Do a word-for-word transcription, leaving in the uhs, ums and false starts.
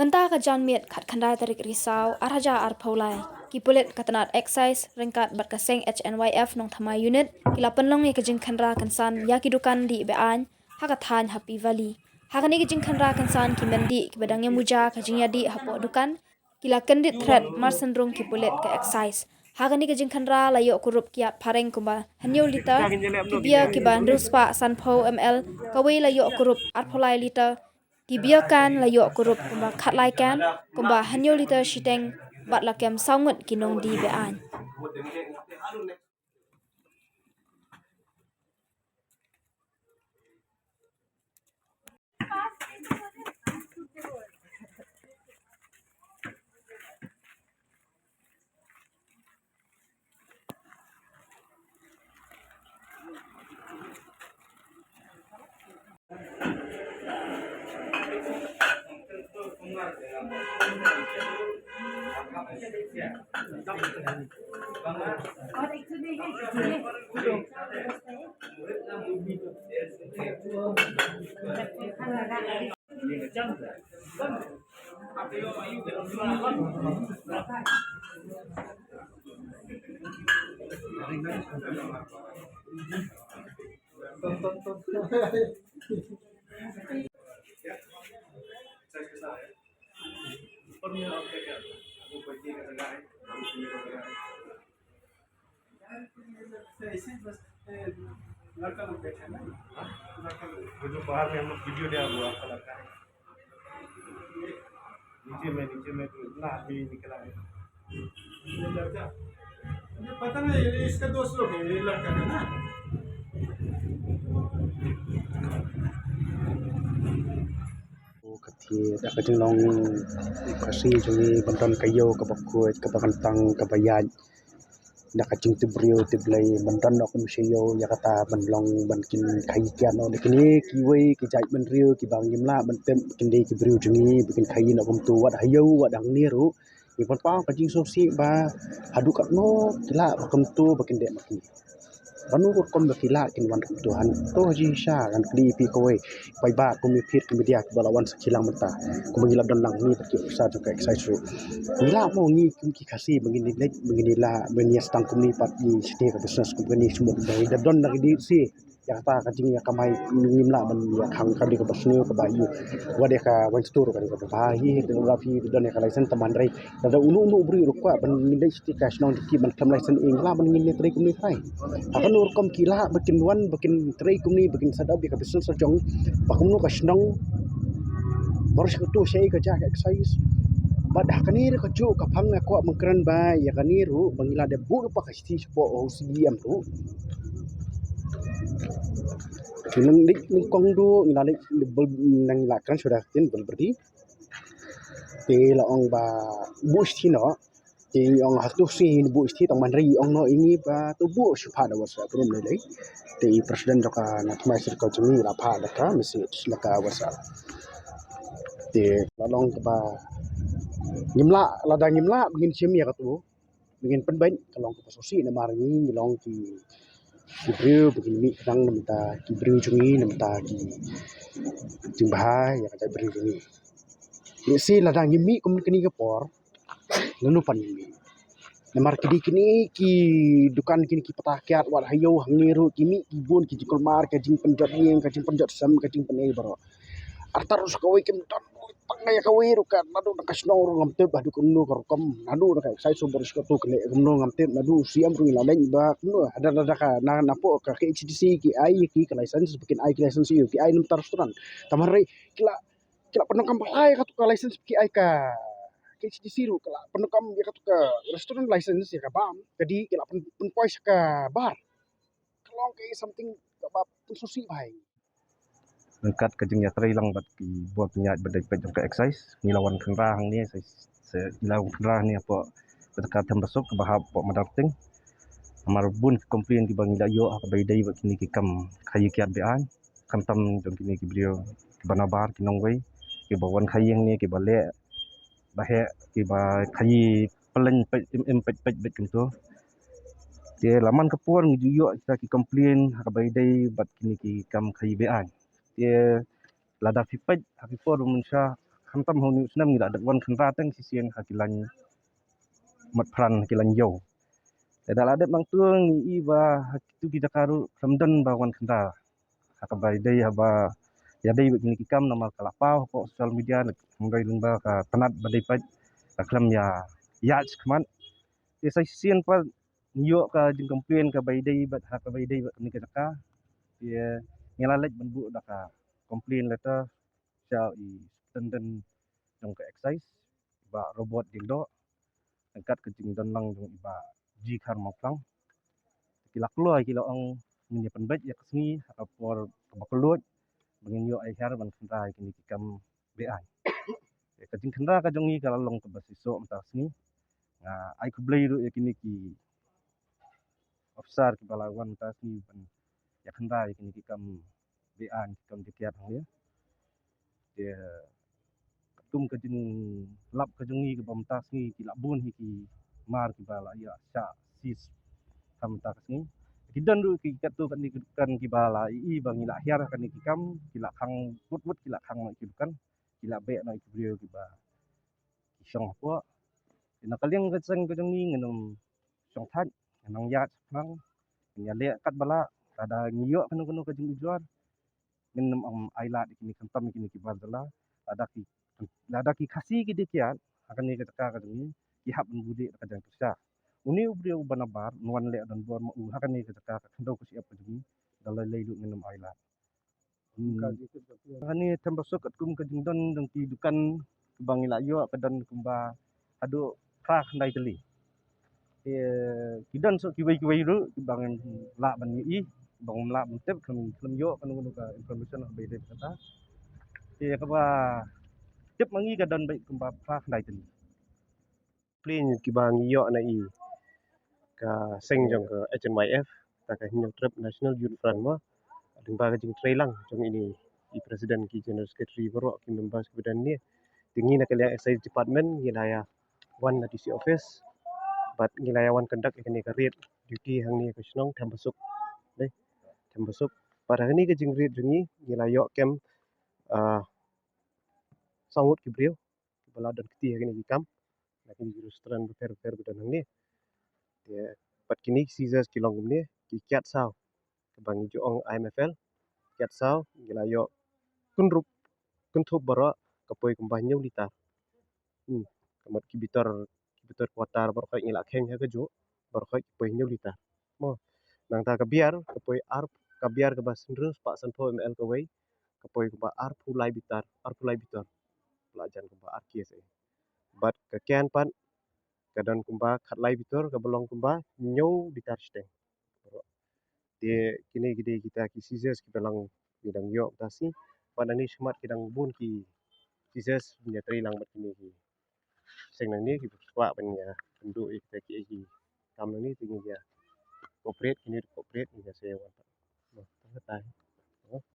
Mynta ka janmiet khatkhyndai tarik Risaw arhajar arphew lai, ki pulit ka tnat Excise ryngkat bad ka seng H N Y F Nongthymmai Unit ki la pynlong ïa ka jingkhynra kynsan ïa ki dukan dih be-aiñ ha ka thaiñ Happy Valley. Ha kane ka jingkhynra kynsan ki myndih kiba dang ïamuja ka jingïadih hapoh dukan ki la kyndit thret marsynrung ki pulit ka Excise. Ha kane ka jingkhynra la ïoh kurup kiad phareng kumba hynñiew liter, ki bia kiba hynriew spah sanphew M L, kawei la ïoh kurup arphew lai liter, ki bia kan la ïoh kurup kumba khatlai kan, kumba hynñiew liter shiteng, bad la kem saw ngut ki nongdih be-aiñ. ऐसे बस, ए, लड़का लोग बैठे हैं ना? हाँ? लड़का लोग। वो जो बाहर में हम लोग वीडियो लिया, वो आपका लड़का है। नीचे में, नीचे में तो इतना आदमी निकला है। ये लड़का? मुझे पता नहीं, ये इसका दोस्त लोग है, ये लड़का का ना। Ka thie da ka jinglong Khasi jong ngi ban don ka ïew kaba khuid, kaba kyntang, kaba ïaid. Da ka jingtip briew tip Blei ban don noh kum sha ïew ïa kata ban long ban kin khaïi kiad noh da kine kiwei ki jait bynriew kiba ngim lah ban tip kin dei ki briew jong ngi ba kin khaïi noh kumto wat ha ïew wat hangne ruh. Ngi pynpaw ka jingsngewsih ba haduh katno ki lah ba kumto ba kin dei ma ki. Bad uno rukom ba ki lah kin wan kumto. Hangto ha jingshisha ngan kylli ïa phi kawei, paidbah, kum ïa phi ki media kiba la wan sakhi lang mynta, kumba ngi la don lang ngi bad ki officer jong ka Excise ruh. Ngi lah mo ngi kum ki Khasi ba ngin ïaleit, ba ngin ïaleh, ba ngin ïa sdang kumne pat, ngi shim ka business kum kane, shu mut ba ngi da don na ki dei shi ïa kata ka jingïakamai, ngim lah ban ïa khang ka dei kaba sniew kaba ïa, wat ïa ka wine store ka dei kaba bha hi, da la phi don ïa ka license. Tang hynrei lada uno uno u briew ruh u kwah ban ngin leit sha ka shnong jong ki ban khlem license, ngi lah ban ngin ïa trei kumne trai. Ha kano rukom ki lah ba kin wan ba kin trei kumne, ba kin set up ïa ka business la jong, ba kumno ka shnong baroh shi kato shaei ka jaka Excise. Bad ha kane ruh kajuh ka phang nga kwah ban kren ba ïa kane ruh ba ngi la dep buh lypa ka shithi shapoh u C E M ruh. Ki nang dik nyngkong duh ngi la leit bel, nang la kren shuwa da ktien bel byrdi. Te la ong ba buh shithi noh. Te ngi ong hato shisien buh shithi, tang hynrei i ong noh ïa ngi ba to buh shu phah da WhatsApp ruh ym lei lei. Te i president jong ka Nongthymmai Circle jong ngi la phah da ka message na ka WhatsApp. Te la long kaba ngim lah, lada ngim lah ba ngin shim ïa kato, ba ngin pynbeit, ka long kaba sngewsih namar ngi, ngi long ki, ki briew ba kin mih khnang na bynta ki briew jong ngi, na bynta ki jingbha ïa ka jaitbynriew jong ngi. Lehse lada ngim mih kum kane ka por, lano pat ngin mih? Namar ki dei kine ki dukan, kine ki pata kiad wat ha ïew hangne ruh ki mih ki bun ki jingkulmar, ka jingpynjot ïing, ka jingpynjot sem, ka jingpynei baroh. Artat ruh sa kawei kim don tang ïa kawei ruh, ka naduh na ka shnong ruh ngam tip haduh kumno ka rukom, naduh na ka Excise ruh baroh shi kato kane kumno ngam tip, naduh u C E M ruh ngi la leit ba kumno, haduh, haduh ka na, napoh ka K H A D C ki ai ki, ka license, ba kin ai ki license ïa u, ki ai namar restaurant. Tang hynrei ki la, ki la pyndonkam ba lai kato ka license ba ki ai ka K H A D C ruh, ki la pyndonkam ïa kato ka restaurant license ïa ka bam, ka dei ki la pyn, pynpoi sha ka bar. Ka long ka something kaba pynsngewsih bha. Ryngkat ka jingïatrei lang bad ki bor pynïaid ba dei peit jong ka Excise, ngi la wan khynra hangne, sa, sa ngi la wan khynra hangne hapoh Pyrthei Thembasuk kaba hap hapoh Madarting. Namar bun ki complain kiba ngi la ïoh ha kaba ïadei bad kine ki kam khaïi kiad be-aiñ, khamtam jong kine ki briew kiba nabar, ki nongwei, kiba wan khaïi hangne, kiba leh ba heh, kiba khaïi pyllein peit, im, im peit peit beit kumto. Te la man ka por ngi ju ïoh kita ki complain ha kaba ïadei bad kine ki kam khaïi be-aiñ. Te lada phi peit ha ki por mynshwa, khamtam ha une u snem ngi la dep wan khynra tang shisien ha ki lain mat phran, ha ki lain ïew. Te da la dep nangta ngi i ba ha kitu ki jaka ruh khlem don ba wan khynra ha kaba ïadei, haba ïadei bad kine ki kam, namar ka la paw hapoh social media, hynrei lyngba ka tnat ba dei pat ka khlem ïa ïaid khmat. Te sa shisien pat ngi ïoh ka jingcomplain kaba ïadei bad, ha kaba ïadei bad kane ka jaka. Te ngi la leit ban buh da ka complain letter sha i superintendent jong ka excise, i Bah Robert Diengdoh, ryngkat ka jingdon lang jong i Bah G Kharmawphlang. Ki la kloi, ki la ong ngin ïa pynbeit ïa ka sngi ha ka por kaba kylluid ba ngin ïoh ai hiar ban khynra ïa kine ki kam beaiñ. Ïa ka jingkhynra ka jong ngi ka la long kaba shisha mynta ka sngi. Nga ai khublei ruh ïa kine ki officer kiba la wan mynta ka sngi ban ïa khynra ïa kine ki kam beaiñ, ki kam jakiat hangne. Te katkum ka jinglap ka jong ngi kaba mynta ka sngi ki la bun hi ki mar kiba la ïa shah seize ha mynta ka sngi. Ki don ruh ki katto katne ki dukan kiba la ïohi ba ngi la hiar ha kane ki kam, ki la khang wut wut, ki la khang noh ki dukan, ki la beh noh ki briew kiba ki shong hapoh. Te na ka liang ka seng ka jong ngi ngin ym shongthait, ngin nang ïaid shaphrang, ngin ïaleh katba lah, lada ngi ïoh kano kano ka jingujor, ngin ym ai lad ïa kine, khamtam ïa kine ki bar jylla, lada ki, lada ki Khasi ki dei kiad ha kane ka jaka ka jong ngi, ki hap ban bud da ka jingkyrshan. Une u briew uba nabar un wan leh donbor ma u ha kane ka jaka ka khyndew ka shyiap ka jong ngi, da lei lei ruh ngin ym ai lad. Hmm. Kane Thembasuk katkum ka jingdon jong ki dukan kiba ngi la ïoh, ka don kumba haduh phra khyndai tylli. Te ki don shuh kiwei kiwei ruh kiba ngim lah ban ïohi, kiba ngim lah ban tip, khlem, khlem ïoh kano kano ka information kaba ïadei bad kata. Te kaba tip ma ngi ka don beit kumba phra khyndai tylli. Complain kiba ngi ïoh na i ka seng jong ka H N Y F, ta ka Hynñiewtrep National Youth Front mo. Lyngba ka jingtrei lang jong ine i president, ki general secretary baroh, ki members kiba don ne. Te ngi na ka liang excise department ngi la ïa wan na D C office bad ngi la ïa wan conduct ïa kane ka raid duty hangne ka shnong Thembasuk. Dei Thembasuk. Bad ha kane ka jingraid jong ngi ngi la ïoh kem, ah, saw ngut ki briew kiba la don kti ha kine ki kam na kine ki restaurant bapher bapher ba don hangne. Te pat kine ki seizures ki long kumne, ki kiad saw, kaba ngi ju ong I M F L, kiad saw, ngi la ïoh kynrup, kynthup baroh ka poi kumba hynñiew litar. Hmm, ka mut ki bitor, ki bitor quarter baroh khoit ngi la kheiñ ha kajuh, baroh khoit ki poi hynñiew litar. Mo, nangta ka beer ka poi ar, ka beer kaba hynriew spah sanphew M L kawei, ka poi kumba arphew lai bitar, arphew lai bitor. La jan kumba ar K S A. Bad ka can pat ka don kumba khatlai bitor, kaba long kumba hynñiew litar shiteng. Te kine ki dei kita ki seizures kiba lang ngi dang ïoh mynta ka sngi. Bad nangne shakhmat ki dang bun ki seizures, ngi ïatrei lang bad kine ki seng nangne kiba kwah ban ïa pynduh ïa kita kiei ki kam nangne, te ngi ïa cooperate, kine cooperate, ngi ïa sa ïa wan pat. Mo, tang katta hi.